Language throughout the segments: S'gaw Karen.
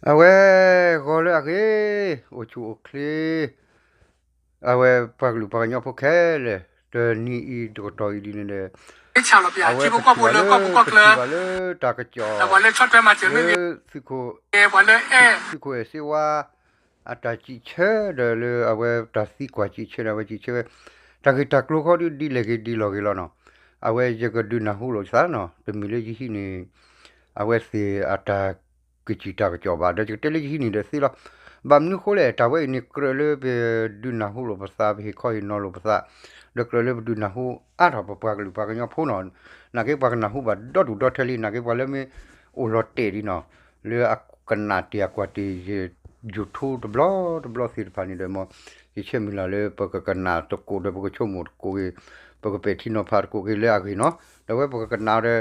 အဝဲ ဂီၤလၢအဂ့ၤ, အိၣ်ဆူၣ်အိၣ်ချ့, အဝဲပှၤကလုာ်ပှၤကညီဖိခဲလၢာ်, တနံၤအံၤတကတီၢ်အံၤဒ်န့ၣ်ဒီး, အဝဲပထံၣ်ဘၣ်လၢ ပထံၣ်ဘၣ်လၢတၢ်ကစီၣ်, လၢသုးခိၣ်အဲၣ်စ့ဝါ အတၢ်စံးဆၢဒီး လၢအဝဲတၢ်သံကွၢ်စံးဆၢဒီး အဝဲစံးဆၢဝဲ တၢ်ဂ့ၢ်တၢ်ကျိၤဃီဒ်လဲၣ်ဂ့ၤဒ်လဲၣ်ဂ့ၤလီၤနီၤ. အဝဲယကဒုးနၢ်ဟူလိာ်သးနီၤ, တမ့ၢ်လၢယဟံးန့ၢ် အဝဲသ့ၣ်အတၢ်ကစံၣ်တၢ်ကစီၣ်ဘၣ်, ဒီးယကတဲလၢယဟံးန့ၢ်ဒီးသ့လီၤ. ဘၣ်မနုၤဃိလဲၣ်, တၢ်ဝဲအံၤန့ၣ် ကြၢးလၢပဒုးနၢ်ဟူလိာ်ပသး, ပဟ့ၣ်ခီဟ့ၣ်နီၤလိာ်ပသး, ဒီးကြၢးလၢပဒုးနၢ်ဟူအါထီၣ်ပပှၤကလုာ်ပှၤကညီဖိနီၤ. နာ်က့ပှၤကနၢ်ဟူဘၣ်ဒီဒူၣ်ဒီထၢလံ, နာ်က့ပှၤလၢမ့ၢ်အိၣ်လီၤတဲာ်ဒ်နီၤ, လၢအကနၣ်တ့ၢ်အကွၢ်တ့ၢ်ယ YouTube တဘျီတဘျီသ့ၣ်တဖၣ်န့ၣ်ဒီး မ်ယဆၢမုၢ်လၢ်လၢပကကနၣ်သကိးဒီး ပကဆိကမိၣ်သကိးဂ့ၤ, ပကပဲာ်ထံနီၤဖးသကိးဂ့ၤလၢအဂ့ၢ်နီၤ. ဒီးဝဲပကကနၣ်ဒီး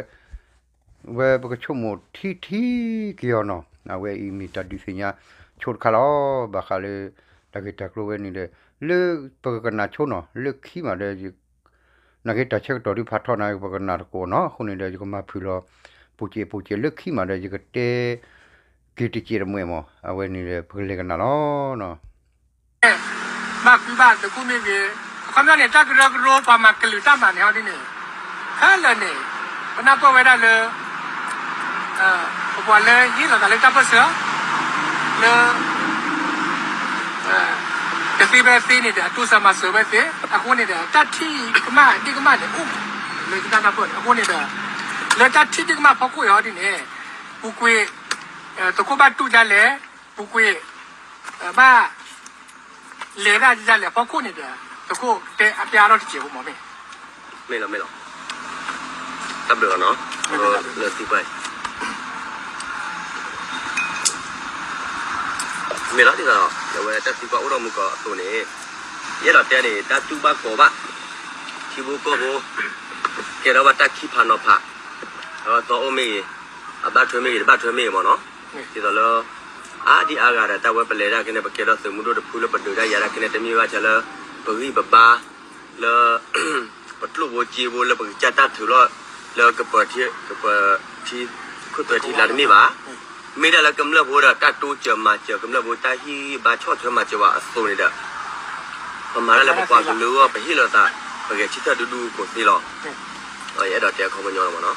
ဝဲပကဆိကမိၣ်ထံထံက့ၤအီၤနီၤ. အဝဲအံၤမ့ၢ်တၢ်ဒုးသ့ၣ်ညါဆိတခါလီၤ. ဘၣ်ဃးလၢတၢ်ဂ့ၢ်တၢ်ကျိၤဝဲန့ၣ်ဒီး လၢပကကနၣ်ဆိနီၤ, လၢခံမးဒီး နာ်က့တၢ်ဆၢကတီၢ်ဒုးဖးထီနၤ ပကနၣ်သကိးနီၤ. အဃိန့ၣ်ဒီး ယကမၤဖုၣ်လီၤ ပိာ်စဲးပိာ်စဲး လၢခံမးဒီး ယကတဲက့ၤတစဲးတမှဲာ်မး, အဝဲန့ၣ်ဒီး ပကလဲၤကနၣ်လီၤနီၤ. ဘၣ်ကွံဘၣ်တကူမ့ၢ်ဂ့ၤ, အခီပညီန့ၣ် တၢ်ကရၢကရိပှၤမၤကလုာ်တၢ်မၤန့ၣ်ဟီဒ်န့ၣ်, ခဲလၢာ်န့ၣ် ပနၢ်ပၢၢ်ဝဲဒၣ်လၢ ပပှၤလၢဟ့ၣ်လီၤသးလၢတၢ်ပၢၢ်ဆၢ လၢ ကသ့ဖဲသ့န့ၣ်ဒီး အတိစၢၤမၤစၢၤဝဲသ့, အဃိန့ၣ်ဒီး တၢ်ထံၣ်ကမၣ်ဒ့ၣ်ကမၣ်န့ၣ်အိၣ်မး လၢတၢ်နၢ်ပၢၢ်န့ၣ်. အဃိန့ၣ်ဒီး လၢတၢ်ထံၣ်ဒ့ၣ်ကမၣ်ဖီခိၣ်အံၤဟီဒ်န့ၣ်, ပူၤကွံာ် သုးခိၣ်ဘၣ်တူၢ်ဒ်လဲၣ်, ပူၤကွံာ် ဘၣ် လဲၤဒၣ်ဒ်လဲၣ်ဖီခိၣ်န့ၣ်ဒီး သုးခိၣ်တဲအပျဲအါထီၣ်တစဲးဖိမးမ့ၢ်. မ့ၢ်လီၤ, မ့ၢ်လီၤ. တၢ်ဘျုးလီၤနီၤ, လၢသံကွၢ်အံၤ မ့ၢ်လီၤဒ်သိး အဝဲတၢ်သံကွၢ်အိၣ်ထီၣ်မူကီၢ်အသိးန့ၣ်, ယအဲၣ်ဒိးတဲန့ၣ် တၢ်တူၢ်ဘၣ်ကီၢ်ဘၣ်, ထံဖိကီၢ်ဖိ ကဲထီၣ်ဘၣ်တၢ်ခံဖးနီၤဖး, အသီအိၣ်မ့ၢ်ဂ့ၤ, အဘၣ်ထွဲမ့ၢ်ဂ့ၤ တဘၣ်ထွဲမ့ၢ်ဂ့ၤမ့ၢ်နီၤ, ဒ်သိးလၢ အါဒံအါဂၤဒီး တၢ်ဝဲပလဲၤဒၣ်က့န့ၣ် ပကဲထီၣ်သုးမုၢ်ဒိၣ်တဖုလၢပဒုးတၢ်ယၤဒၣ်က့န့ၣ် တမ့ၢ်ဘၣ်ဆၣ်လၢ ပဂံၢ်ပဘါ လၢ ပကျိၣ်ဖိစ့ဖိလၢပကစၢ်တၢ်ထုးလီၤ လၢကပၢၤထံ ကပၢၤထံ ခိၣ်သွဲထံလါတမ့ၢ်ဘၣ်. မ့ၢ်ဒၣ်လၢကမျၢၢ်ဖိဒီး တၢ်တိစၢၤမၤစၢၤ ကမျၢၢ်ဖိတၢ်ဟ့ၣ်ဂံၢ်ဘါဆီၣ်ထွဲမၤစၢၤဘၣ်အသိးန့ၣ်ဒီး ပမၤတၢ်လၢပပှၤကလုာ်အဂီၢ် ပဟ့ၣ်လီၤသး ပဂဲၤဆၢထၢၣ်ဒူဒူကိးသ့လီၤ. ယအဲၣ်ဒိးတဲအခီပညီလီၤမ့ၢ်နီၤ.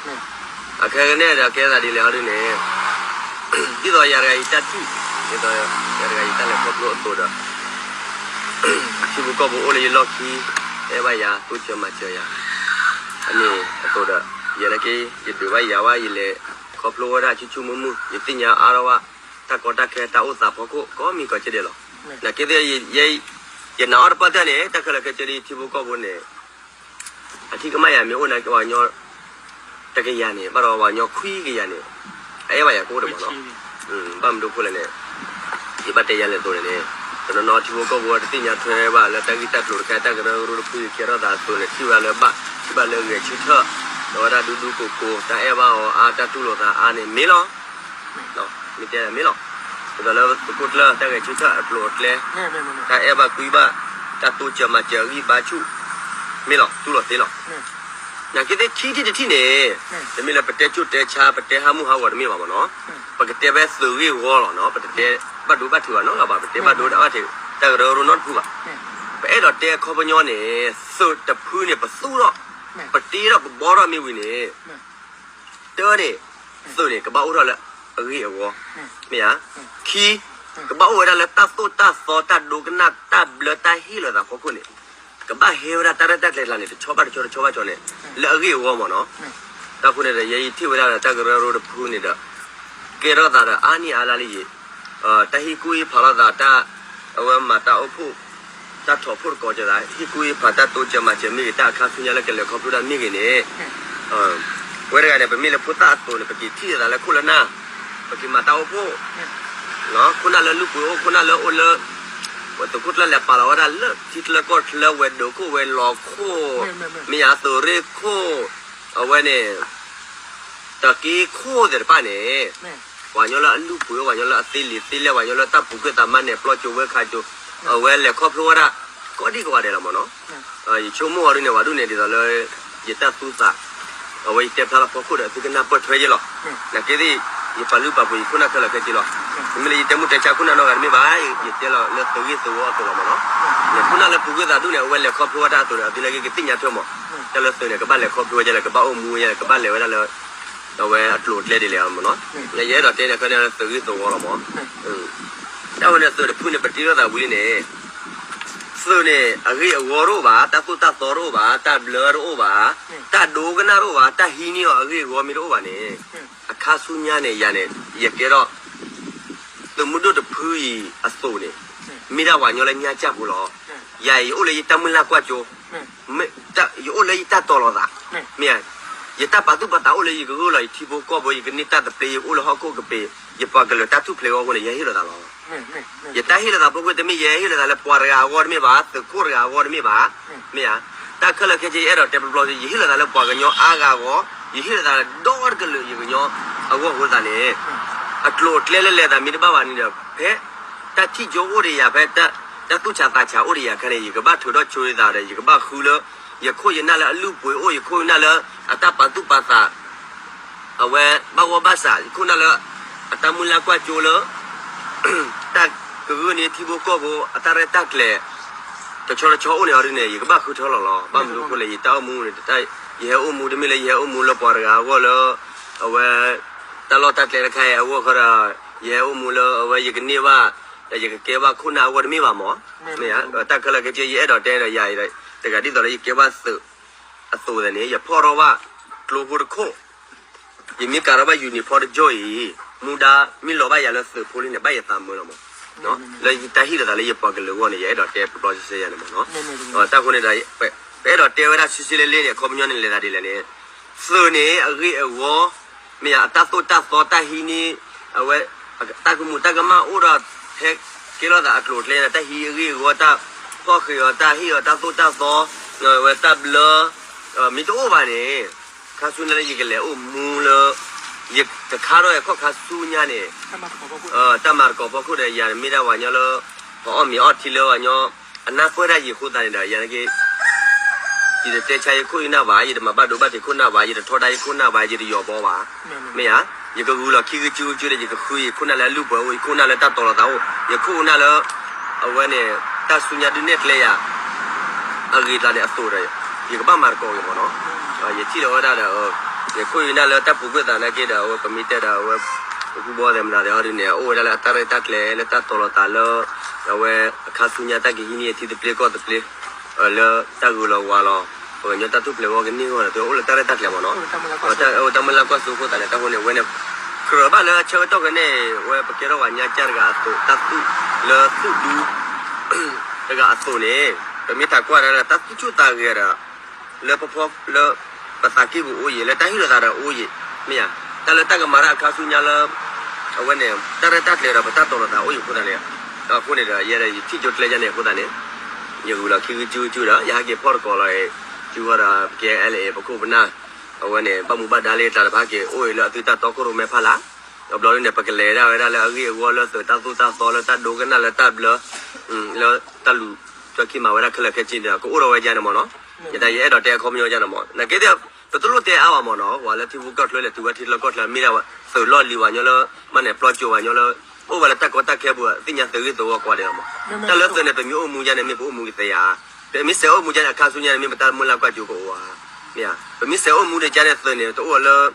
အခဲကနံၣ်ဒီးကဲသးဒ်လဲၣ်ဟီဒ်န့ၣ်, ဒ်သိးယၤတဂၤအံၤတၢ်ထံၣ်, ဒ်သိးယၤတဂၤအံၤတၢ်လဲၤခီဖျိအသိးဒီး ထံဖိကီၢ်ဖိအိၣ်လၢယလီၢ်ခံ အဲၣ်ဘၣ်ယၤ တိစၢၤမၤစၢၤယၤ, အန့ၣ်အသိးဒီး ယဲနာ်က့ ယဒုးဘၣ်ယၤဝဲ ယလဲၤခီဖျိဝဲဒၣ်ဆူၣ်ဆူၣ်မုၢ်မုၢ် ယသ့ၣ်ညါအါထီၣ်ဝဲ တၢ်ကီတၢ်ခဲတၢ်အိၣ်သးဖီခိၣ် ကိးမံၤကိးကဲဒဲးလီၤ. နာ်က့သ့ၣ် ယနာ်အီၤတပၣ်တၢၢ်န့ၣ် တၢ်ခဲလၢာ်ခဲဆ့ဒ်ထံဖိကီၢ်ဖိန့ၣ် အထံၣ်ကမၣ်ယၤမ့ၢ်အိၣ်နာ်က့ ပှၤကညီ တကယၤန့ၣ် ဘၣ်ဒီးပှၤကညီခွံကယၤန့ၣ် အအဲၣ်ဘၣ်ယၤကိးဂၤဒဲးမ့ၢ်နီၤ. ဘၣ်မနုၤအဃိလဲၣ်န့ၣ် ယဘၣ်တဲယၤလဲၣ်အသိးန့ၣ်န့ၣ် တနီၤနီၤထံဖိကီၢ်ဖိတသ့ၣ်ညါထွဲဘၣ် လၢတၢ်ဂ့ၢ်တၢ်ကျိၤတခါ တၢ်ကရၢကရိတဖုအံၤ ကဲထီၣ်သးအသိးန့ၣ် ထံၣ်ဘၣ်လၢဘၣ် ထံၣ်ဘၣ်လၢဂဲၤဆၢထၢၣ် ဒီးဝဲဒၣ်ဒူဒူကိးကိး တၢ်အဲၣ်ဘၣ်အီၤအါ တၢ်တူၢ်လိာ်သးအါန့ၣ်မ့ၢ်လီၤ. မ့ၢ်တဲမ့ၢ်လီၤ. ဒ်သိးလၢသုးခိၣ်ကျၢၢ် တၢ်ဂဲၤဆၢထၢၣ်အကျိၤအကျဲ တၢ်အဲၣ်ဘၣ်ကွံဘၣ် တၢ်တိစၢၤမၤစၢၤဂံၢ်ဘါဆူၣ် မ့ၢ်လီၤ တူၢ်လိာ်သ့လီၤ. နာ်က့သ့ၣ်ခံထံၣ်တထံၣ်န့ၣ် တမ့ၢ်လၢပတဲကၠိၣ်တဲဆါ ပတဲဟးမုၢ်ဟးဂီၤတမ့ၢ်ဘၣ်မ့ၢ်နီၤ. ပကတဲဖဲသုးဂ့ၢ်ဝီလီၤနီၤ ပတတဲဘၣ်ဒိဘၣ်ထံးဘၣ်နီတဂၤဘၣ် ပတဲဘၣ်ဒိဘၣ်ထံး တၢ်ကရၢကရိနီတဖုဘၣ်. ပအဲၣ်ဒိးတဲအခီပညီန့ၣ် သုးတဖုန့ၣ် ပသူၣ်ထီၣ် ပတ့ထီၣ်ပဘှီထီၣ်မ့ၢ်ဝံၤန့ၣ် တၢ်န့ၣ် သုးန့ၣ် ကဘၣ်အိၣ်ထီၣ်လၢအဂ့ၢ်အဝီ မ့ၢ်ဧါ. ခံ ကဘၣ်အိၣ်ဝဲဒၣ်လၢတၢ်သိၣ်တၢ်သီ တၢ်ဒိကနၣ် တၢ်ဘျၢ တၢ်ဟ့ၣ်လီၤသးဖီခိၣ်န့ၣ် ကဘၣ်ဟဲဝဲဒၣ်တၢ်ရဲၣ်တၢ်ကျဲၤကျါန့ၣ် တဆီဘၣ်တဆီ တဆီဘၣ်တဆီန့ၣ် လၢအဂ့ၢ်အဝီမ့ၢ်နီၤ. တၢ်ဃိန့ၣ်ဒီး ယဲယထံၣ်ဝဲဒၣ်ဒီး တၢ်ကရၢကရိတဖုန့ၣ်ဒီး ကဲထီၣ်သးဒီးအါနံၣ်အါလါလံယံၤ တၢ်ဟ့ၣ်ကူၣ်ဟ့ၣ်ဖးလိာ်သး တၢ်အဝဲမၤတၢ်အိၣ်ဖှိၣ် တၢ်ထီၣ်ဖှိၣ်တကိးကၢၤသး ဟ့ၣ်ကူၣ်ဟ့ၣ်ဖးတၢ်တိစၢၤမၤစၢၤမ့ၢ်ဂ့ၤ တၢ်အခါဆူညါလၢကလဲၤခီဖျိတၢ်မ့ၢ်ဂ့ၤန့ၣ် ဝဲတဂၤန့ၣ် ပမ့ၢ်လၢဖိသၣ်အသိးန့ၣ် ပက့ၤထံၣ်လိာ်သးလၢခိၣ်လၢနၢ် ပက့ၤမၤတၢ်အိၣ်ဖှိၣ် ခိၣ်နၢ်လၢလုၢ်ပှ့ၤအိၣ် ခိၣ်နၢ်လၢအိၣ်လၢ သုးခိၣ်ကျၢၢ်လဲၤပာ်လီၤဝဲဒၣ်လၢထံချၢကီၢ်ချၢ ဝဲၤဒိးခိၣ်ဝဲၤလီၤခိၣ် မ့ၢ်ယါသုးရ့ၣ်ခိၣ် အဝဲန့ၣ် တၢ်က့ခိၣ်သ့ၣ်တဖၣ်န့ၣ် ပှၤကညီလၢအလုၢ်ပှ့ၤ ပှၤကညီလၢအသ့လံာ်သ့လဲၢ် ပှၤကညီလၢတၢ်ပူၤကွံာ်သးမါန့ၣ် ပျီကၠိဝဲခးကၠိ အဝဲလဲၤခီဖျိဝဲဒၣ် ကိးဒံကိးဂၤဒဲးလီၤမ့ၢ်နီၤ. ယဆိကမိၣ်အီၤဒ်န့ၣ် ဝဲဒၣ်န့ၣ် ဒ်သိးလၢ ယတၢ်သူသး အဝဲယတဲဖျါလီၤဖီခိၣ်ဒီး သုကနၢ်ပၢၢ်ထွဲယဲလီၤ. နာ်က့သ့ၣ် ယပာ်လုၢ်ပာ်ပှ့ၤယခိၣ်နၢ်ခဲလၢာ်ခဲဆ့လီၤ. မ့မ့ၢ်လၢယတဲမုၢ်တဲဆါခိၣ်နၢ်နီတဂၤတမ့ၢ်ဘၣ်, ယတဲလီၤလၢသုးဂ့ၢ်သုးဝီအသိးလီၤမ့ၢ်နီၤ. ခိၣ်နၢ်လၢပူၤကွံာ်သးဒူၣ်န့ၣ် အဝဲလဲၤခီဖျိဝဲတၢ်အသိးဒီး အသုနာ်က့ကသ့ၣ်ညါထွဲမး, တၢ်လၢသုးန့ၣ် ကဘၣ်လဲၤခီဖျိဝဲဒ်လဲၣ်, ကဘၣ်အိၣ်မူဝဲဒ်လဲၣ်, ကဘၣ်လဲၤဝဲဒၣ်လၢ အဝဲအကျိၤအကျဲဒ်လဲၣ်မ့ၢ်နီၤ. ယအဲၣ်ဒိးတဲန့ၣ် ခဲန့ၣ်လၢသုးဂ့ၢ်သုးဝီလီၤမ့ၢ်. တၢ်ဝဲန့ၣ်သုးတဖုန့ၣ် ပတ့ထီၣ်သးဝံၤလံန့ၣ် သုးန့ၣ် အဂ့ၢ်အဂီၢ်တအိၣ်ဘၣ်, တၢ်သိၣ်တၢ်သီတအိၣ်ဘၣ်, တၢ်ဘျၢတအိၣ်ဘၣ်, တၢ်ဒိကနၣ်တအိၣ်ဘၣ်, တၢ်ဟံးန့ၢ်အီၤအဂ့ၢ်အဂီၢ်မ့ၢ်တအိၣ်ဘၣ်န့ၣ်, အခါဆူညါန့ၣ် ယၤန့ၣ် ယကဲထီၣ် သုးမုၢ်ဒိၣ်တဖုအံၤအသိးန့ၣ် မ့ၢ်ဒၣ်ပှၤကညီလၢညါစၢ်ဖိလီၤ. ယၤအံၤ ယအိၣ်လၢယတၢ်မုၢ်လၢ်ကွၢ်စိ, ယအိၣ်လၢယတၢ်တီၤလိာ်သး, မ့ၢ်ဧါ, ယတၢ်ပာ်သူၣ်ပာ်သးအိၣ်လၢယကဂၢၢ်လီၤ ယထံဖိကီၢ်ဖိ, ယကန့ၢ်တၢ်သဘျ့, ယအိၣ်လၢဟီၣ်ခိၣ်ကပ့ၤ, ယပှၤကလုာ်တၢ်ထူၣ်ဖျဲးအဂီၢ်အဃိန့ၣ် ယဟဲဟ့ၣ်လိာ်သးလီၤ. ယတၢ်ဟ့ၣ်လိာ်သးဖိခွါတမ့ၢ် ယဟဲဟ့ၣ်လိာ်သးလၢပှၤတဂၤအဂီၢ်တမ့ၢ်ဘၣ်, သုးခိၣ်တဂၤအဂီၢ်တမ့ၢ်ဘၣ်, မ့ၢ်ဧါ, တၢ်ခဲလၢာ်ခဲဆ့ ယအဲၣ်ဒိးတဲပျီပျီ ယဟ့ၣ်လိာ်သးလၢပှၤကညီအါဂၤအဂီၢ်, ယဟ့ၣ်လိာ်သးဒီတကလုာ်ယကညီအဂီၢ်အဃိသတးန့ၣ် အကျိၤအကျဲလၢလဲၤသးမ့ၢ်တဘၣ်ဘၣ်န့ၣ်ဒီး ဖဲ တၢ်ထံၣ်ကၠိအိၣ်ဒီးယၤ ဖဲ တၢ်သူၣ်ဆးသးဆးအိၣ်ဒီးယၤအခါန့ၣ် ယကဘၣ်ထုးထီၣ်ဆိသးဒီး ယကဘၣ်ဃုလၢ ယခိၣ်ယနၢ်လၢအလုၢ်အပှ့ၤအိၣ်, ယခိၣ်ယနၢ်လၢအတၢ်ပာ်သူၣ်ပာ်သး အဝဲဘၣ်ဂီၢ်ဘၣ်စး, ယခိၣ်နၢ်လၢအတၢ်မုၢ်လၢ်ကွၢ်စိလၢ တၢ်ကဂၢၢ်န့ၢ်ထံဖိကီၢ်ဖိအတၢ်ရဲၣ်တၢ်ကျဲၤ တဆီတဆီအိၣ်န့ၣ်အီၤဒ်န့ၣ် ယကဘၣ်ဃုထၢလီၤလီၤ. ဘၣ်မနုၤအဃိလဲၣ် ယတၢ်အိၣ်မူန့ၣ် ယဟဲအိၣ်မူတမ့ၢ်လၢယဟဲအိၣ်မူလၢပှၤတဂၤအဂီၢ်လၢ အဝဲ တၢ်လီၢ်တၢ်ကျဲတခါအံၤအဂီၢ်ဃီဒီး ယဟဲအိၣ်မူလၢအဝဲယကန့ၢ်ဘၣ် ဒီးယကကဲဘၣ်ခိၣ်နၢ်အဂီၢ်တမ့ၢ်ဘၣ်မး, မ့ၢ်ဧါ, တၢ်ခဲလၢာ်ခဲဆ့ ယအဲၣ်ဒိးတဲဒီးယၤအံၤဒီး တဂၤဒ်သိးလၢယကဲဘၣ်သုးအသိးန့ၣ် ယဖီၣ်ထီၣ်ဘၣ်ကျိဖိတခိၣ် ယမ့ၢ်ကၤထီၣ်ဘၣ် uniform တကၠိၢ်အံၤ မူဒါမ့ၢ်လီၤဘၣ်ယၤလၢသုးဖိလံန့ၣ် ဘၣ်ယသးမုာ်လီၤမး, လၢယတၢ်ဟ့ၣ်လိာ်သးလၢယပှၤကလုာ်အဂီၢ်န့ၣ် ယအဲၣ်ဒိးတဲပျီပျီစဲစဲယၤန့ၣ်မးနီၤ. တၢ်ဃိန့ၣ်ဒီး ပအဲၣ်ဒိးတဲဝဲဒၣ်ဆံးဆံးလၢလၢန့ၣ် အခီပညီန့ၣ်လဲၤသးဒ်လဲၣ်န့ၣ် သုးန့ၣ် အဂ့ၢ်အဂီၢ် မ့ၢ်ဧါ, အတၢ်သိၣ်တၢ်သီတၢ်ဟံးန့ၢ် အဝဲ တၢ်ကမူးတၢ်ကမၣ်အိၣ်ဒီး ဟဲကဲထီၣ်သးအကျိၤအကျဲန့ၣ် တၢ်ဟံးအဂ့ၢ်အဂီၢ် တၢ်ဖီၣ်ဃံးအီၤ တၢ်ဟ့ၣ်အီၤတၢ်သိၣ်တၢ်သီ အဝဲတၢ်ဘျၢ မ့ၢ်တအိၣ်ဘၣ်န့ၣ် ခါဆူညါလၢယကလဲၤအိၣ်မူလၢ ယတခါထီၣ်အခီၣ်ခါဆူညါန့ၣ် တၢ်မၤသကိးဖီခိၣ်ဒီးယၤန့ၣ် မ့ၢ်ဒၣ်ပှၤကညီလၢ ပအီၣ်မ့ၤအီထံလၢပှၤကညီ အနၢ်ပၢၢ်တၢ်ယံၤအဃိသတးန့ၣ်ဒီး ယၤန့ၣ်က့ ယတတဲဆါယခိၣ်ယနၢ်ဘၣ်, ယတမၤဘၣ်ဒိဘၣ်ထံးခိၣ်နၢ်ဘၣ်, ယတထီဒါယခိၣ်နၢ်ဘၣ်, ယတယီၤဘီဘၣ်, မ့ၢ်ဧါ, ယကဂုာ်လီၤခံဂုာ်စုဂုာ်စုဒီး ယကဃုယခိၣ်နၢ်လၢအလုၢ်ပှဲၤအိၣ်, ယခိၣ်နၢ်လၢတၢ်တီၤလီၤသးအိၣ်, ယခိၣ်နၢ်လၢ အဝဲန့ၣ် တၢ်ဆူညါဒုးနဲၣ်ကျဲယၤ အဂ့ၤတၢ်န့ၣ်အသိးဒီး ယကဘၣ်မၤသကိးက့ၤမ့ၢ်နီၤ. ယထံၣ်လီၤဝဲဒၣ်ဒီး ယခိၣ်ယနၢ်လၢတၢ်ပူၤကွံာ်သးနာ်က့ဒီး အဝဲပမ့ၢ်တဲဒီး အဝဲ ပကူဘီသဲးမနုၤသ့ၣ်အီၤဒ်န့ၣ် အိၣ်ဝဲဒၣ်လၢအတၢ်ရဲၣ်တၢ်ကျဲၤ လၢတၢ်တီၤလီၤသးလၢ အဝဲအခါဆူညါတၢ်ကဟံးန့ၢ်အထံသဘျ့ကီၢ်သဘျ့ လၢတၢ်ဂုာ်လီၤဝးလီၤ ပှၤကညီတၢ်ထူၣ်ဖျဲးဂီၢ်ကန့ၢ်ဂီၢ်ဒီး အိၣ်လၢတၢ်ရဲၣ်တၢ်ကျဲၤမ့ၢ်နီၤ. အိၣ်တၢ်မုၢ်လၢ်ကွၢ်စိအဃိသတးန့ၣ် တၢ်ဃိန့ၣ် အဝဲန့ၣ် ကြၢးဘၣ်လၢဆၢကတီၢ်ခဲအံၤန့ၣ် အဝဲပကဲထီၣ်ပှၤညါကၢ်တဂၤအသိး တၢ်သူၣ်လၢသူၣ်ဒူ တဂၤအသိးန့ၣ် ပမ့ၢ်တၢ်ကွၢ်ဒၣ်လၢတၢ်သူၣ်ဆူၣ်သးဂဲၤဒီး လၢပဖီလၢ ပသးကံၢ်ပူၤအိၣ်ယံၤ လၢတၢ်ဟ့ၣ်လီၤသးဒီးအိၣ်ယံၤ မ့ၢ်ဧါ, တၢ်လၢတၢ်ကမၤတၢ်အခါဆူညါလၢ အဝဲန့ၣ် တၢ်ရဲၣ်တၢ်ကျဲၤဒီးပတၢ်တီၤလီၤသးအိၣ်ယံၤအဃိသတးန့ၣ် အဃိန့ၣ်ဒီး ယဲဒၣ်ယထံၣ်ကၠိကျဲယါန့ၣ်အဃိသတးန့ၣ် ယဂုာ်လီၤခံဂုာ်စုဂုာ်စုဒီး ယဟဲက့ၤဖီၣ်တကိးလီၤအံၤ စုဝဲဒီး ပကဲ လ်အ့ ပခိၣ်ပနၢ် အဝဲန့ၣ် ဘၣ်မူဘၣ်ဒါလၢတၢ်တဖၣ်က့ၤ အိၣ်အံၤလၢအသုတၢ်တီခိၣ်ရိၣ်မဲဖးလၢ် အဘျီဒ်န့ၣ် ပကလဲၤဒၣ်ဝဲဒၣ်လၢအဂ့ၢ်အဂီၢ်လၢသုးတၢ်သိၣ်တၢ်သီလၢတၢ်ဒိကနၣ်လၢတၢ်ဘျၢ လၢတၢ်လူၤ တၢ်ခံမၤဝဲဒၣ်ခဲလၢာ်ခဲဆ့န့ၣ်ဒီး ကအိၣ်ဒီးဝဲဒ်န့ၣ်မ့ၢ်နီၤ. ယဲဒၣ်ယအဲၣ်ဒိးတဲအခီပညီဒ်န့ၣ်မ့ၢ် နာ်က့ဒီး ပတလိၣ်တဲအါဘၣ်မ့ၢ်နီၤ ပှၤလၢထံဖိကီၢ်ချၢလဲၤတုၤဝဲထံလီၢ်ကီၢ်ချၢ မ့ၢ်ဒၣ်သုးလီၢ်လံၤပှၤကညီလၢ မၤန့ၣ်ပျီကၠိပှၤကညီလၢ အိၣ်ဝဲလၢတၢ်ကီတၢ်ခဲပူၤ သ့ၣ်ညါသုးဂ့ၢ်သုးဝီကွၢ်ဒဲးလီၤမး. တၢ်လၢသုးန့ၣ် ပမ့ၢ်အိၣ်မူယါန့ၣ် မ့ၢ်ပအိၣ်မူကသ့ဧါ. ပမ့ၢ်စဲးအိၣ်မူယါန့ၣ် အခါဆူညါန့ၣ် မ့ၢ်ပတၢ်မုၢ်လၢ်ကွၢ်စိကအိၣ်ဧါ. မ့ၢ်ဧါ. ပမ့ၢ်စဲးအိၣ်မူဒီးယါန့ၣ် သုးန့ၣ် တအိၣ်လၢ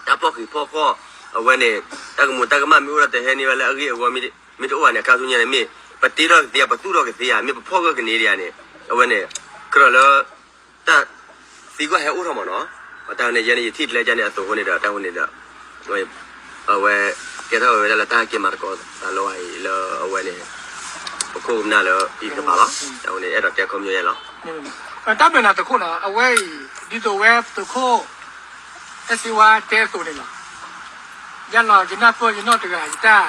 တၢ်ဖီၣ်ဃံးဖီၣ်ဃီၣ် အဝဲန့ၣ် တၢ်ကမူးတၢ်ကမၣ်မ့ၢ်အိၣ်ဒီးတဟဲန့ၢ်ဝဲလၢအဂ့ၢ်အဂီၢ် မ့ၢ်တအိၣ်ဘၣ်န့ၣ် အခါဆူညါန့ၣ် မ့ၢ်ပတ့ထီၣ်ကသ့ဧါ ပသူၣ်ထီၣ်ကသ့ဧါ မ့ၢ်ပဖီၣ်ဂၢၢ်ကန့ၢ်ဒံးဧါန့ၣ် အဝဲန့ၣ် ကြၢးလၢ တၢ်သံကွၢ်ဟဲအိၣ်ထီၣ်မ့ၢ်နီၤ. တၢ်ဝဲန့ၣ် ယဲန့ၣ် ယထံၣ်ကျဲယါန့ၣ် အသိးအဃိန့ၣ်ဒီး တၢ်ဝဲန့ၣ်ဒီး အဝဲ ကဲထီၣ်ဝဲဒၣ်လၢတၢ်ဟဲက့ၤမၤသကိးသးလီၤအံၤလၢအဝဲန့ၣ် ပခိၣ်ပနၢ်လၢအံၤတကပၤလီၤ. တၢ်ဝဲန့ၣ် အဲၣ်ဒိးတဲခီပညီယါလီၤ. တၢ်ဘျုးနၤသုးခိၣ်နီၤ အဝဲအံၤ ဒ်သိးဝဲသုးခိၣ် အဲၣ်စ့ဝါတဲအသိးန့ၣ်လီၤ. ယလီၤယနၢ်ပၢၢ်ယနီၢ်တဂၤ ယတၢ်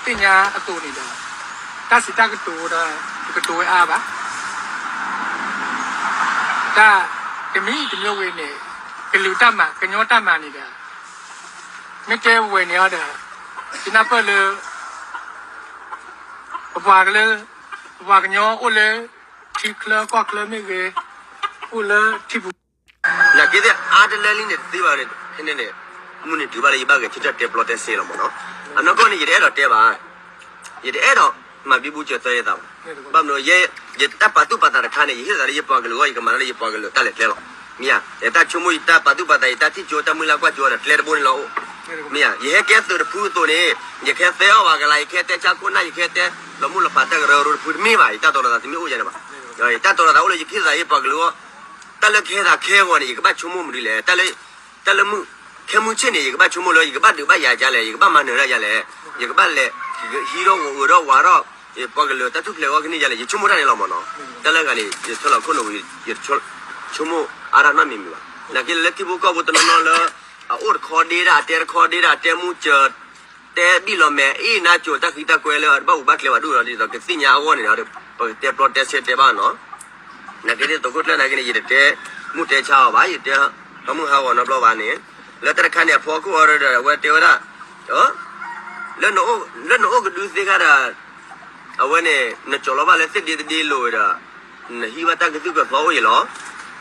သ့ၣ်ညါအသိးန့ၣ်ဒီး တၢ်စံးတၢ်ကတိၤဒီး တကတိၤဝဲအါဘၣ်. တၢ်တမံၤတမံၤဝဲန့ၣ် ကလုာ်တၢ်မၤ ကညီတၢ်မၤန့ၣ်ဒီး မ့ၢ်တဲဝဲန့ၣ်အီၤဒီး ယနၢ်ပၢၢ်လၢ ပပှၤကလၢ ပပှၤကညီအိၣ်လၢ ထံချၢကီၢ်ချၢမ့ၢ်ဂ့ၤ အိၣ်လၢထံပူၤ နာ်က့သ့ၣ်အါတလၢလံန့ၣ်တသ့ဘၣ်န့ၣ် ဖဲန့ၣ်န့ၣ် မုၢ်နံၤတုၤဘၣ်လၢယဘၣ်ဂဲၤဆၢထၢၣ်တဲပျီတဲစဲလီၤမ့ၢ်နီၤ. အနီၢ်ကီၢ်န့ၣ် ယတအဲၣ်ဒိးတဲဘၣ်, ယတအဲၣ်ဒိးမၤဘံဘူစၢၤသၢယသးဘၣ်. ဘၣ်မနုၤ ယတၢ်ပာ်သူၣ်ပာ်သးတခါန့ၣ် ယဟ့ၣ်သးလၢယပှၤကလုာ်အဂီၢ် ယကမၤတၢ်လၢယပှၤကလုာ်တၢ်လဲၤကျဲလီၤ. မ့ၢ်ဧါ, ယတၢ်ဆိကမိၣ် ယတၢ်ပာ်သူၣ်ပာ်သး ယတၢ်ထံၣ်ကၠိ တၢ်မုၢ်လၢ်ကွၢ်ကၠိဒီးကျဲတဘိန့ၣ်လီၤအိၣ်. မ့ၢ်ဧါ, ယဟဲကဲသုးတဖုအသိးန့ၣ် ယကဟဲသဲအီၣ်ဝဲကလါ, ယကဟဲတဲဆါခိၣ်နၢ်, ယကဟဲတဲလီၤမုၢ်လီၤဖးတၢ်ကရၢကရိတဖုတမ့ၢ်ဘၣ်. ယတၢ်တီၤလီၤသးတမ့ၢ်အိၣ်ယၤန့ၣ်ဘၣ်. ယတၢ်တီၤလီၤသးအိၣ်လၢယထံၣ်သးယပှၤကလုာ်အဂီၢ်, တၢ်လၢကဟဲသးခဲအဂီၢ်န့ၣ် ယကဘၣ်ဆိကမိၣ်မနုၤလဲၣ်. တၢ်လၢ တၢ်လၢမုၢ် ခဲမုၢ်ဆ့ၣ်န့ၣ် ယကဘၣ်ဆိကမိၣ်လၢ ယကဘၣ်ဒုးဘၣ်ယၤဒ်လဲၣ်, ယကဘၣ်မၤနၢၤဒ်လဲၣ်, ယကဘၣ်လဲၤဟံးထီၣ်ဂီၤအုးထီၣ်ဝးထီၣ် ယပှၤကလုာ်တၢ်ထူၣ်ဖျဲးအဂီၢ်ကန့ၢ်ဒ်လဲၣ်, ယဆိကမိၣ်တၢ်န့ၣ်လီၤမ့ၢ်နီၤ. တၢ်လၢဂၤန့ၣ် ယထၢလီၤခိၣ်နူာ်ဝံၤ ယဆိကမိၣ်အါတၢ်နီတမံၤမံၤဘၣ်. နာ်က့လၢထံဖိကီၢ်ဖိတနီၤနီၤလၢ အအိၣ်တခီဒ့ဒၣ်, အတဲတခီဒ့ဒၣ်, အတဲမူစၢၤ တဲဘံၣ်လီၤမဲာ် အ့ၣ်နါစိၤ တၢ်ဃံတၢ်ကွဲလၢအတဘၣ်အူဘၣ်ကျဲဘၣ်ဒိၣ်ဒီး ဒ်သိးကသ့ၣ်ညါအဂီၢ်န့ၣ်ဒီး ပကတဲပျီတဲဆဲတဲဘၣ်နီၤ. နာ်က့သ့ၣ်သုးခိၣ်ကျၢၢ်နာ်က့န့ၣ် ယတတဲမုၢ်တဲဆါအီၤဘၣ်, ယတဲဟးမုၢ်ဟးဂီၤနီတဘျီဘၣ်န့ၣ်, လၢတၢ်တခါန့ၣ် အဖီခိၣ်အီၤဒီး အဝဲတဲဝဲဒၣ် လၢနအိၣ်ကဒုသ့ခါဒီး အဝဲန့ၣ် နကၠီၤလီၤဘၣ်လၢသ့ၣ်ဒ့သဒ့လိၤဝဲဒီး နဟံးဘၣ်တၢ်ကသုၣ်ကသီအိၣ်အံၤလီၤ.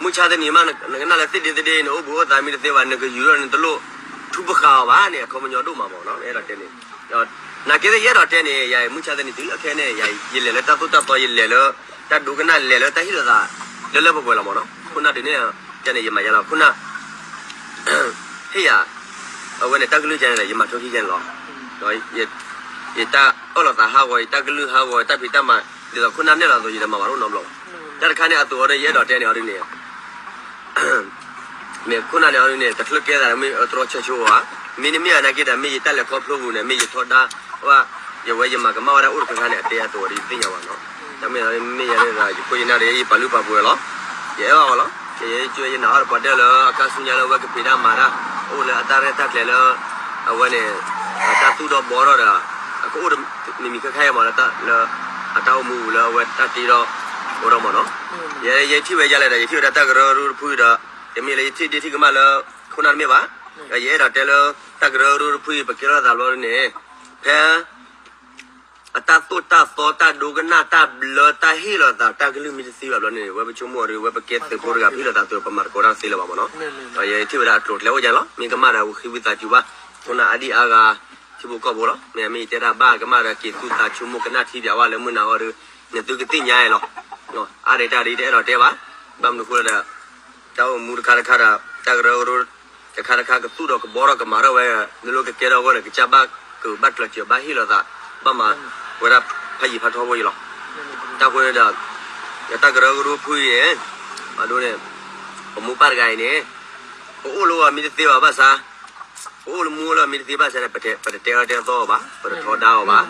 မုၢ်ဆါတနံၤမး နကနၣ်လၢသ့ၣ်ဒ့သဒ့ နအိၣ်ဘူးအိၣ်သးမ့ၢ်တသ့ဘၣ် နကယူၤထီၣ်နတလိၣ်ထူပဃာ်အီၤဘၣ်န့ၣ် အခီပညီဒိၣ်မးမ့ၢ်နီၤ. အဲၣ်ဒိးတဲန့ၣ် နာ်က့သ့ၣ်ယအဲၣ်ဒိးတဲန့ၣ် ယၤမုၢ်ဆါတနံၤတုၤလၢခဲန့ၣ် ယလဲၤလၢတၢ်သိၣ်တၢ်သီ ယလဲၤလၢတၢ်ဒိကနၣ် လဲၤလၢတၢ်ဟ့ၣ်လီၤသး လၢလၢပှဲၤပှဲၤလီၤမ့ၢ်နီၤ. ခိၣ်နၢ်ဒုးန့ၣ် ယန့ၣ် ယမၤယါလီၤ ခိၣ်နၢ် ဟ့ၣ်ယၤ အဝဲန့ၣ် တၢ်ကလုၢ်ကန့ၣ်ဒီး ယမၤထိခံကန့ၣ်လီၤ. ယတၢ်အၢၣ်လီၤသးဟးဂီၤ ယတၢ်ကလုၢ်ဟးဂီၤ ယတၢ်ဖံးတၢ်မၤ ဒ်သိးခိၣ်နၢ်နဲၣ်လီၤအသိး ယတမၤဘၣ်ဒိၣ်နီတဘျီဘၣ်. တၢ်တခါန့ၣ် အသိးအီၤဒီး ယအဲၣ်ဒိးတဲန့ၣ်အီၤဒ်န့ၣ် မ့ၢ်ခိၣ်နၢ်န့ၣ်အီၤဒ်န့ၣ် တချုးကဲသးမ့ၢ်တြီဆၢဆိဘၣ်. မ့တမ့ၢ်အနာ်က့ဒီး မ့ၢ်ယတၢ်လဲၤခီဖျိပူၤန့ၣ် မ့ၢ်ယထီဒါဝဲ ယဝဲယမၤကမၣ်ဝဲဒၣ်အိၣ်တခါခါန့ၣ် အတဲအသိးအီၤဒီး ယသ့ၣ်ညါဘၣ်နီၤ. တၢ်မ့ၢ်မ့ၢ်ယၤန့ၣ်ဒီး ယခိၣ်ယနၢ်ဒီး ယပာ်လုၢ်ပာ်ပှ့ၤလီၤ. ယအဲၣ်ဘၣ်အီၤလီၤ. ယဲယနာ်အီၤဒီးပှၤဒၢလၢအကါဆူညါလၢအဝဲကဖံးတၢ်မၤတၢ် အိၣ်လၢအတၢ်ရဲၣ်တၢ်ကျဲၤလၢ အဝဲန့ၣ် တၢ်သူၣ်ထီၣ်ဘှီထီၣ်ဒီး အကအိၣ်မံၤမံၤခဲခါအံၤမ့ၢ်လၢ လၢအတၢ်အိၣ်မူပူၤလၢအဝဲတၢ်တ့ထီၣ်အိၣ်ထီၣ်မ့ၢ်နီၤ. ယဲယထံၣ်ဝဲဒ်လဲၣ်ဒီး ယထံၣ်ဝဲဒၣ်တၢ်ကရၢကရိတဖုဒီး တမ့ၢ်လၢယထံၣ်ဒ့ထံၣ်ကမၣ်လၢ ခိၣ်နၢ်တမ့ၢ်ဘၣ်. ဒီးယအဲၣ်ဒိးတဲလၢ တၢ်ကရၢကရိတဖုအံၤ ပကဲထီၣ်သးဘျီန့ၣ် ဖဲ အတၢ်သိၣ်တၢ်သီတၢ်ဒိကနၣ်တၢ်ဘျၢတၢ်ဟ့ၣ်လီၤသးတၢ်ကလုၢ်မ့ၢ်တသ့ဘၣ်ဘျီန့ၣ် ဝဲပဆိကမိၣ်အီၤဒီး ဝဲပကဲသုးဖိတဂၤဖဲလီၤသးသုး ပမၤသကိးတၢ်သ့လၢၤဘၣ်မ့ၢ်နီၤ. ဒီးယထံၣ်ဝဲဒၣ်အကျိၤအကျဲအိၣ်ဒ်န့ၣ်လီၤ. မ့ၢ်ကမၣ်ဒီးဝံၤဃ့ဝံသးစူၤဘၣ် ခိၣ်နၢ်အါဒံအါဂၤ ထံဖိကီၢ်ဖိလီၤ. မ့ၢ်မ့ၢ်ယတဲတၢ်ဘၣ်ကမၣ်ဒီးက့ၤသူၣ်သးဆိကမိၣ်ကနၣ်ထံပၠးဝဲလၢမုၢ်နၤအီၤဒီး နသုကသ့ၣ်ညါအံၤလီၤ. အါဒံးတၢ်ဒ်တအဲၣ်ဒိးတဲဘၣ်. ဘၣ်မနုၤအဃိလဲၣ်ဒီး တၢ်အိၣ်မူတခါတခါဒီး တၢ်ကရၢကရိ တခါတခါကသူၣ်ထီၣ်ကဘှီထီၣ်ကမၤထီၣ်ဝဲ မ့ၢ်လၢကကဲထီၣ်အဂီၢ်န့ၣ် ကစၢ်ဘၣ်ကဘၣ်ကျၢၤစၢၤဘၣ်ဟ့ၣ်လီၤသး ဘၣ်မၤဝဲဒၣ်ဖးယံၤဖးထီဖိအံၤလီၤ. တၢ်ဃိန့ၣ်ဒီး တၢ်ကရၢကရိဖုအံၤ အဒိန့ၣ် ပမိၢ်ပၢ်တဂၤအံၤန့ၣ် ပအိၣ်လၢအီၤမ့ၢ်တသ့ဘၣ်ဘၣ်ဆၣ် ပအိၣ်လၢမူလၢအီၤမ့ၢ်တသ့ဘၣ်ဆၣ်န့ၣ် ပတတဲအီၤတဲသီအီၤဘၣ် ပတထီဒါအီၤဘၣ်.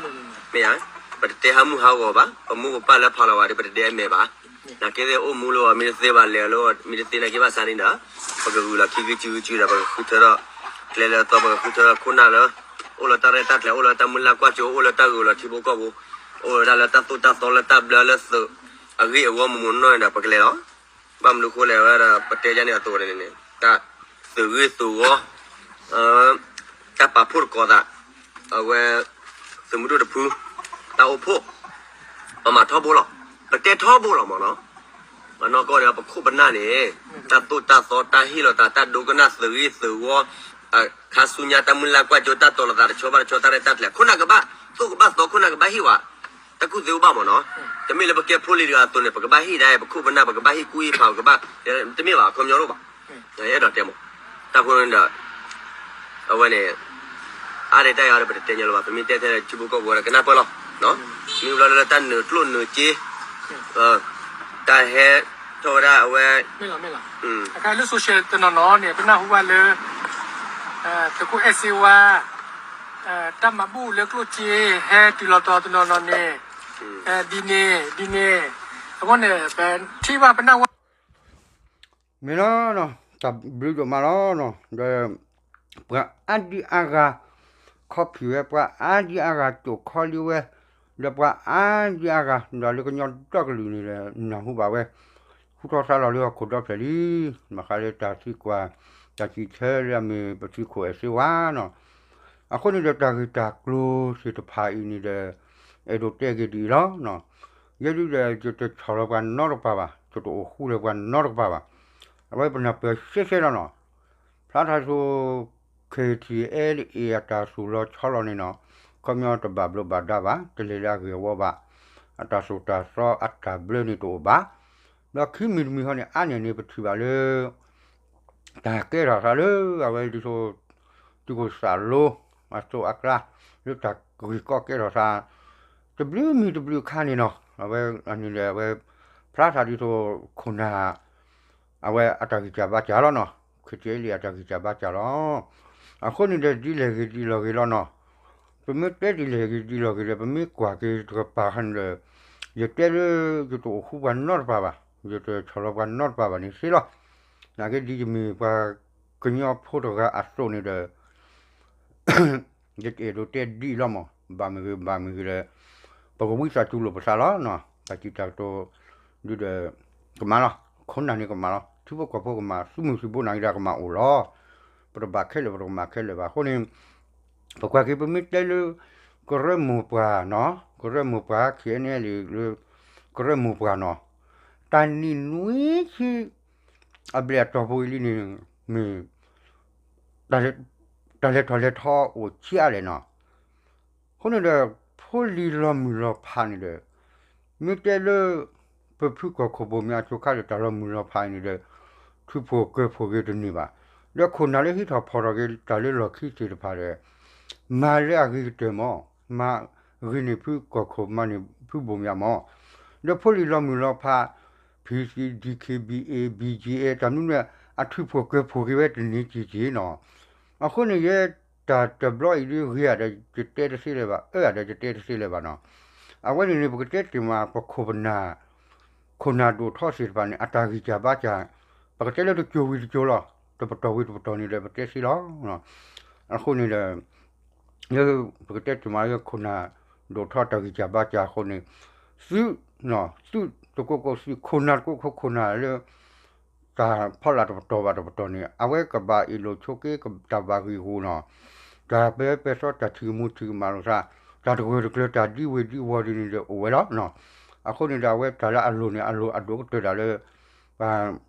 မ့ၢ်ဧါ ပတတဲဟးမုၢ်ဟးဂီၤဘၣ် ပမိၢ်ပပၢ်လၢဖးလီၤဂာ်ဒီး ပတဒဲအမဲာ်ဘၣ်. နာ်က့သ့ၣ်အိၣ်မူလၢအီၤမ့ၢ်တသ့ဘၣ် လဲၤအီၤလၢအီၤမ့ၢ်တသ့နာ်က့ဘၣ်ဆၣ်န့ၣ်ဒီး ပကဂုာ်လီၤခံကစုကစုဒီး ပကဃုထၢထီၣ် ကျဲလၢအသီ ပကဃုထၢထီၣ်ခိၣ်နၢ်လၢ အိၣ်လၢတၢ်ရဲၣ်တၢ်ကျဲၤ အိၣ်လၢတၢ်ဂုာ်လီၤထံဖိကီၢ်ဖိ အိၣ်ဝဲဒၣ်လၢတၢ်သိၣ်တၢ်သီလၢတၢ်ဘျၢလၢသုးအဂ့ၢ်အဝီမုၢ်မုၢ်နီၢ်နီၢ်န့ၣ်ဒီး ပကလဲၤလီၤ. ဘၣ်မနုၤဃိလဲၣ်ဝဲဒီး ပတဲယါန့ၣ်အသိးန့ၣ်န့ၣ် တၢ်သုးဂ့ၢ်သုးဝီ တၢ်ပာ်ဖှိၣ်သကိးသး အဝဲ သုးမုၢ်ဒိၣ်တဖု တၢ်အိၣ်ဖှိၣ် ပမၤထီဘိလီၤ. ပတဲထီဘိလီၤမ့ၢ်နီၤ. အနီၢ်ကီၢ်န့ၣ် ပခိၣ်ပနၢ်န့ၣ် တၢ်သိၣ်တၢ်သီ တၢ်ဟ့ၣ်လီၤသး တၢ်ဒိကနၣ်သုးဂ့ၢ်သုးဝီ ခါဆူညါတၢ်မုၢ်လၢ်ကွၢ်စိ တၢ်တီၤလီၤသးတဆီဘၣ်တဆီ တၢ်ရဲၣ်တၢ်ကျဲၤ ခိၣ်နၢ်ကဘၣ်သိၣ်ကဘၣ်သီ ခိၣ်နၢ်ကဘၣ်ဟ့ၣ်ဝဲ တၢ်ကူၣ်သ့အိၣ်ဘၣ်မ့ၢ်နီၤ. တမ့ၢ်လၢပကဲဖိလံၤတဂၤအသိးန့ၣ် ပကဘၣ်ဟ့ၣ်ဒၣ် ပခိၣ်ပနၢ် ပကဘၣ်ဟ့ၣ်ကူၣ်ဟ့ၣ်ဖး ပကဘၣ် တမ့ၢ်ဘၣ် အခီပညီတအိၣ်ဘၣ်. အဲၣ်ဒိးတဲမး တၢ်ဃိန့ၣ်ဒီး အဝဲန့ၣ် အါဒံးတၢ်အံၤဒီး ပတတဲညီလၢၤဘၣ် ပမ့ၢ်တဲထဲထံဖိကီၢ်ဖိဒီးကနၢ်ပၢၢ်လီၤ. မ့ၢ်ဘျီလၢတၢ်နုာ်ကျိၣ်နုာ်စ့ တၢ်ဟဲထီၣ်ဝဲဒၣ်အဝဲ အခါလၢ social တနီၤနီၤန့ၣ် ပနၢ်ဟူဘၣ်လၢ သုးခိၣ်အဲၣ်စ့ဝါ တၢ်မၤဘူၣ်လၢကျိၣ်စ့ ဟဲတုၤလီၤတီၤတနီၤနီၤန့ၣ် ဒ်န့ၣ် ဒ်န့ၣ် အဃိန့ၣ် ပထံၣ်ဘၣ်ပနၢ်ဟူ မ့ၢ်လီၤနီၤ တၢ်ဘျုးဒိၣ်မးလီၤနီၤ ဒီး ပှၤအါဒံအါဂၤ ခီဖျိဝဲ ပှၤအါဒံအါဂၤ တိာ်ခီလံဝဲ ဒီးပှၤအါဒံအါဂၤ ဒီးလၢကညီဒီကလုာ်န့ၣ်ဒီး နၢ်ဟူဘၣ်ဝဲ ဟူထီၣ်သါလီၤလၢဟီၣ်ခိၣ်ဒီဖျၢၣ်လံ ဘၣ်ဃးလၢတၢ်သံကွၢ် တၢ်စံးဆၢလၢအမ့ၢ်ပသုးခိၣ်အဲၣ်စ့ဝါနီၤ. အဃိန့ၣ်ဒီးတၢ်ဂ့ၢ်တၢ်ကျိၤသ့ၣ်တဖၣ်အံၤန့ၣ်ဒီး အဲၣ်ဒိးတဲက့ၤဒ်အံၤလီၤနီၤ. ယဲဒုဒီး ယတဆီၣ်လီၤပှၤနီတကပၤဘၣ်, ယတအိၣ်ဃူလၢပှၤနီတကပၤဘၣ်. အဝဲပနၢ်ပၢၢ်ရှဲရှဲလီၤနီၤ. ဖျါထီၣ်ဆိ ခ့ထံအဲလအ့ အတၢ်သူၣ်လီၤဆီလီၤန့ၣ်နီၤ, ခီပညီတဘၣ်ဘျိးဘၣ်ဒါဘၣ်, တလဲၤလၢအဂ့ၢ်အဝီဘၣ်, အတၢ်သိၣ်တၢ်သီအတၢ်ဘျၢန့ၣ်တအိၣ်ဘၣ်. ဒီးခံမံၤတမံၤဃီန့ၣ် အါန့ၢ်န့ၣ် ပထံၣ်ဘၣ်လၢ တၢ်ကဲထီၣ်သးလၢ အဝဲဒ်သိး သုးခိၣ်စးလိ အသိးအကျါ လၢတၢ်ဂ့ၢ်ကီကဲထီၣ်သး တဘျုးမံၤတဘျုးခါန့ၣ်နီၤ, အဝဲန့ၣ်ဒီး အဝဲ ဖျါထီၣ်ဒ်သိး ခိၣ်နၢ် အဝဲအတၢ်ဂံၢ်စၢ်ဘါစၢ်လီၤနီၤ, ခ့ထံအဲလအ့ အတၢ်ဂံၢ်စၢ်ဘါစၢ်လီၤ. အဃိန့ၣ်ဒီး ဒ်လဲၣ်ဂ့ၤဒ်လဲၣ်ဂ့ၤလီၤနီၤ, ပမ့ၢ်တဲဒ်လဲၣ်ဂ့ၤဒ်လဲၣ်ဂ့ၤဒီး ပမ့ၢ်ကွၢ်က့ၤတကပၤခါန့ၣ်ဒီး ယတဲလၢ ယတအိၣ်ဃူပှၤနီတပၤဘၣ်, ယတဆီၣ်လီၤပှၤနီတပၤဘၣ်န့ၣ်သ့လီၤ. နာ်က့ဒ်ယမ့ၢ်ပှၤကညီဖိတဂၤအသိးန့ၣ်ဒီး ယတအဲၣ်ဒိးတဲဒ်အံၤလီၤမး, ဘၣ်မ့ၢ်ဂ့ၤဘၣ်မ့ၢ်ဂ့ၤဒီး ပကဝံသးစူၤလိာ်ပသးလီၤနီၤ, တၢ်စံးတၢ်ကတိၤဒုဒီး ကမၣ်လီၤ, ခိၣ်နၢ်န့ၣ်ကမၣ်လီၤ, ထံဖိကီၢ်ဖိကမၣ်, သုးမုၢ်သံၣ်ဘိနာ်က့ဒီးကမၣ်အိၣ်လီၤ. ပတဘၣ်ခဲလၢာ် ပတကမၣ်ခဲလၢာ်ဘၣ်အဃိန့ၣ်, ပကွၢ်က့ၤပမ့ၢ်တဲလၢ ကရၢမိၢ်ပှၢ်နီၤ, ကရၢမိၢ်ပှၢ် ခ့ၣ်အဲလ့ လၢ ကရၢမိၢ်ပှၢ်နီၤ, တၢ်နံၣ်နွံဆံ အဘျဲၣ်အတီၢ်ပူၤအံၤလံန့ၣ် မ့ၢ် တၢ်လဲၤထီၣ်လဲၤထီအိၣ်ဆံးအါလဲၣ်နီၤ. အဃိန့ၣ်ဒီး ဖိလံၤလီၤမုၢ်လီၤဖးန့ၣ်ဒီး မ့ၢ်တဲလၢ ပဖုကီၢ်ခိၣ်ဘိၣ်မ့ၢ်အစိၤခါဒီး တၢ်လီၤမုၢ်လီၤဖးအံၤန့ၣ်ဒီး ထုးဖှိၣ်ကၢၤဖှိၣ်က့ၤတန့ၢ်ဘၣ်. ဒီးခိၣ်နၢ်လၢဟံးထီၣ်ဖီၣ်ထီၣ်က့ၤတၢ်လၢလီၢ်ခံသ့ၣ်တဖၣ်ဒီး မၤလၢအဂ့ၤကတၢၢ်မး, မၤဂ့ၤန့ၢ်ဖုကီၢ်ခိၣ် မၤန့ၢ်ဖုဘိၣ်မ့ၢ်မး, ဒီးဖိလံၤလီၤမုၢ်လီၤဖး PC DKBA BGF တၢ်မနုၤန့ၣ် အထုးဖှိၣ်ကၢၤဖှိၣ်က့ၤဝဲတန့ၢ်က့ၤက့ၤနီၤ. အဃိန့ၣ် ယဲတၢ်တဘျီအံၤဒ်ဂ့ၤဧါဒီးယတဲတသ့လၢၤဘၣ်, အၢဧါဒီးယတဲတသ့လၢၤဘၣ်နီၤ. အဝဲန့ၣ်န့ၣ် ပကတဲတ့ၢ်မး ပခိၣ်ပနၢ် ခိၣ်နၢ်ဒိၣ်ထီသ့ၣ်တဖၣ်န့ၣ် အတၢ်ဂံၢ်စၢ်ဘါစၢ် ပကတဲလၢတစိၤဝံၤတစိၤလီၤ, တပတီၢ်ဝံၤတပတီၢ်န့ၣ်ဒီး ပတဲသ့လီၤ. အဃိန့ၣ်ဒီး လၢပကတဲတ့ၢ်မးလၢခိၣ်နၢ်ဒိၣ်ထီတၢ်ဂံၢ်စၢ်ဘါစၢ်အဃိန့ၣ် သုး သုးတကိးကိးသုး ခိၣ်နၢ်တကိးခိၣ်ခိၣ်နၢ်လၢ တၢ်ဖီလာ်တပတီၢ်ဘၣ်တပတီၢ်န့ၣ် အဝဲကဘၣ်အ့ၣ်လိာ်ဆိးက့တၢ်ဘၣ်ဂံၢ်ဂူာ်နီၤ, တၢ်ပဲပဲသီတၢ်ထံၣ်ကမူထံၣ်ကမၣ်လိာ်သး, တၢ်တဂၢၢ်တကျၢၤတၢ်ဒ်ဝ့ၢ်ဒ်ဝီၤဒ်န့ၣ်ဒီးအိၣ်ဝဲလီၤ. အဃိန့ၣ်ဒီးအဝဲတၢ်လၢအလိၤန့ၣ် အလိၤအဒိၣ်ကတၢၢ်ဒၣ်လၢ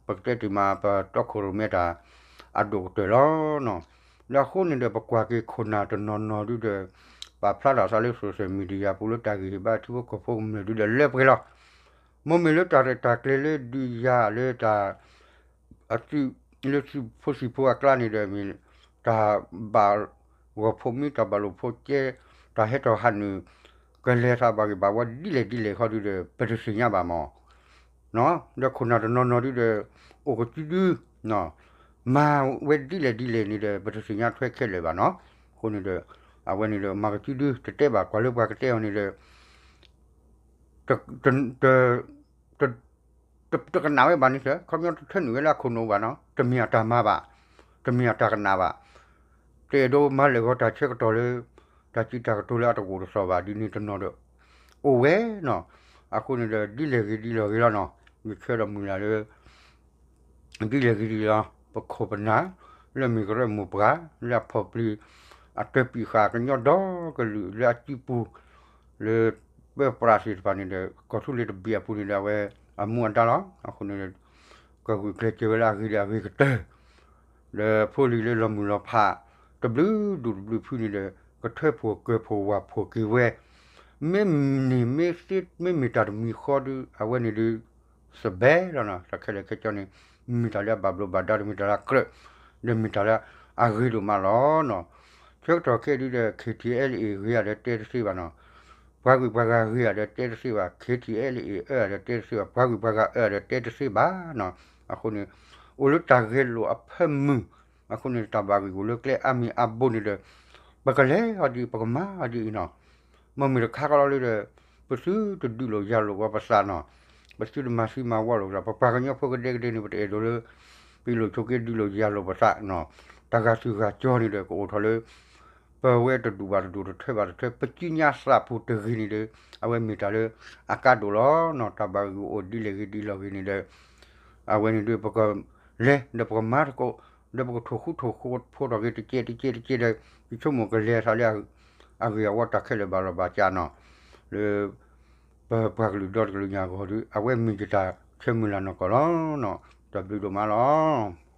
ပကတဲတ့ၢ်မး ပတီခိၣ်ရိၣ်မဲတၢ် အဒိၣ်ကတၢၢ်လီၤ. လၢအဃိန့ၣ်ဒီး ပကွၢ်က့ၤခိၣ်နၢ်တနီၤနီၤဒုဒီး ပာ်ဖျါထီၣ်သးလၢ social media ပူၤလၢတၢ်ဂ့ၢ်ဟ့ၣ်ဘါထံဖိကီၢ်ဖိကမျၢၢ်ဒုဒီးလၢပှဲၤလီၤ. မ့မ့ၢ်လၢတၢ်ရဲၣ်တၢ်ကျဲၤလၢဒုးယၤလၢတၢ် အသုး လၢသုးဖိသံၣ်ဖိအကျါန့ၣ်ဒီး မ့ၢ်တၢ်ဘၣ်ဂီၤဖိမံ တၢ်ဘၣ်လိာ်ဖိကဲ တၢ်ဟဲထီၣ်ဟးနုာ် ကလဲၤသးဘၣ်ဂ့ၢ်ဘၣ်ဝီဒ်လဲၣ်ဒ်လဲၣ်ခီဒုဒီး ပတသ့ၣ်ညါဘၣ်မး, ဒီးခိၣ်နၢ်တနီၤနီၤဒုဒီး အိၣ်ကစုဒု မၤဝဲဒ်လဲၣ်ဒ်လဲၣ်န့ၣ်ဒီး ပတသ့ၣ်ညါထွဲခဲလၢာ်ဘၣ်နီၤ. အဃိန့ၣ်ဒီး အဝဲန့ၣ်ဒီး မၤကစုဒု တတဲဘၣ်ကွၢ်လၢပှၤကတဲအီၤန့ၣ်ဒီး တ တ တ တကနၣ်ဝဲဘၣ်န့ၣ်စ့ၢ်, ခီပညီတထၢနုာ်ဝဲလၢအခိၣ်နူာ်ဘၣ်နီၤ, တမ့ၢ်အတၢ်မၤဘၣ်, တမ့ၢ်အတၢ်ကနၣ်ဘၣ်, တအဲၣ်ဒိးမၤလၢာ်ဂီၤတၢ်ဆၢကတီၢ်လၢ တၢ်စံးတၢ်ကတိၤလၢအတဂိာ်တသီၣ်ဘၣ်ဒ်န့ၣ်တနီၤဒီး အိၣ်ဝဲနီၤ. အဃိန့ၣ်ဒီး ဒ်လဲၣ်ဂ့ၤဒ်လဲၣ်ဂ့ၤလီၤနီၤ, ယဆၢဒီးမုၢ်လၢ်လၢ ဒ်လဲၣ်ဂ့ၤဒ်လဲၣ်လီၤ, ပခိၣ်ပနၢ် လၢမ့ၢ်ကရၢမိၢ်ပှၢ် လၢအဖီၣ်ပျံၤ အတၢၤပံာ်ဃာ်ကညီဒီကလုာ်လၢအစုပူၤ လၢပၢပြးသ့ၣ်တဖၣ်န့ၣ်ဒီး ကီၢ်သူလ့ၤတဘ့ၣ်အပူၤန့ၣ်ဒီး အဝဲအမူအဒါလီၤ. အဃိန့ၣ် ကဂုာ်ကျဲးစၢးဝဲလၢအဂ့ၤဒီးအဂ့ၤကတၢၢ် ဒီးဖိလံၤလၢလီၤမုၢ်လီၤဖး တဘျုးဒူၣ်တဘျုးဖုန့ၣ်ဒီး ကထၢဖှိၣ်ကၢၤဖှိၣ်ဝၢ်ဖှိၣ်က့ၤဝဲ, မ့မ့ၢ်မ့ၢ်သ့ မ့မ့ၢ်တၢ်တမံၤဃီဒီး အဝဲန့ၣ်ဒီး သဘဲလီၤနီၤ. တၢ်ခဲလၢာ်ခဲဆ့န့ၣ် မ့ၢ်တၢ်လၢအဘၣ်ဘျိးဘၣ်ဒါ ဒီးမ့ၢ်တၢ်လၢအကြၢး ဒီးမ့ၢ်တၢ်လၢအဂ့ၤဒိၣ်မးလီၤနီၤ. ဆၢကတီၢ်ခဲအံၤဒုဒီး ခ့ထံအဲလ်အ့ ဂ့ၤဧါဒီးတဲတသ့ဘၣ်နီၤ. ပှၤဂုၤပှၤဂၤဂ့ၤဧါဒီးတဲတသ့ဘၣ်, ခ့ထံအဲလ်အ့ အၢဧါဒီးတဲတသ့ဘၣ်, ပှၤဂုၤပှၤဂၤအၢဧါဒီးတဲတသ့ဘၣ်နီၤ. အဃိန့ၣ် အိၣ်လၢတၢ်ဂဲၤလိာ်အဖၢမုၢ်, အဃိန့ၣ် တၢ်ဘၣ်ဂံၢ်ဂူာ်လၢကျဲအါမံၤအါဘိန့ၣ်ဒီး ပကလဲၤအီၤဒ်အံၤ ပကမၤအီၤဒ်အံၤနီၤ. မ့မ့ၢ်တခါကလီၤလၢဒီး ပသုတဒုးလိာ်ယၤလိာ်ဝီပသးနီၤ, ပသုတမၤသံမၤဝီလိာ်သး, ပပှၤကညီဖိကဒဲကဒဲန့ၣ် ပတအဲၣ်ဒိးလၢ ပအ့ၣ်လိာ်ဆိးက့ဒုးလိာ်ယၤလိာ်ပသးနီၤ, တၢ်ဂၤသုၣ်ဂၤကၠီန့ၣ်ဒီး ကအိၣ်ထီၣ်လၢ ပဝဲတဒူၣ်ဘၣ်တဒူၣ် တထၢဘၣ်တထၢ ပစုညါသးပူၤတဂ့ၤန့ၣ်ဒီး အဝဲမ့ၢ်တၢ်လၢအကါဒိၣ်လီၤနီၤ. တၢ်ဘၣ်ဂံၢ်အိၣ်ဒ်လဲၣ်ဂ့ၤဒ်လဲၣ်ဂ့ၤန့ၣ်ဒီး အဝဲန့ၣ်ဒီး ပကလဲၤဒီးပကမၤသကိး ဒီးပကထိၣ်ဃူထိၣ်ဖိးထီၣ်က့ၤတကဲးတကဲးတကဲးဒီး ယဆိကမိၣ်ကလဲၤသးလၢ အဂ့ၢ်အဝီတၢ်ခဲလၢာ်ဘၣ်လီၤဘၣ်စးနီၤ, လၢ ပပှၤကလုာ်ဒီတကလုာ်ညါအဂီၢ်ဒီး အဝဲမ့ၢ်ယတၢ်ဆၢမုၢ်လၢ်နီၢ်ကီၢ်လီၤနီၤ. တၢ်ဘျုးဒိၣ်မးလီၤ.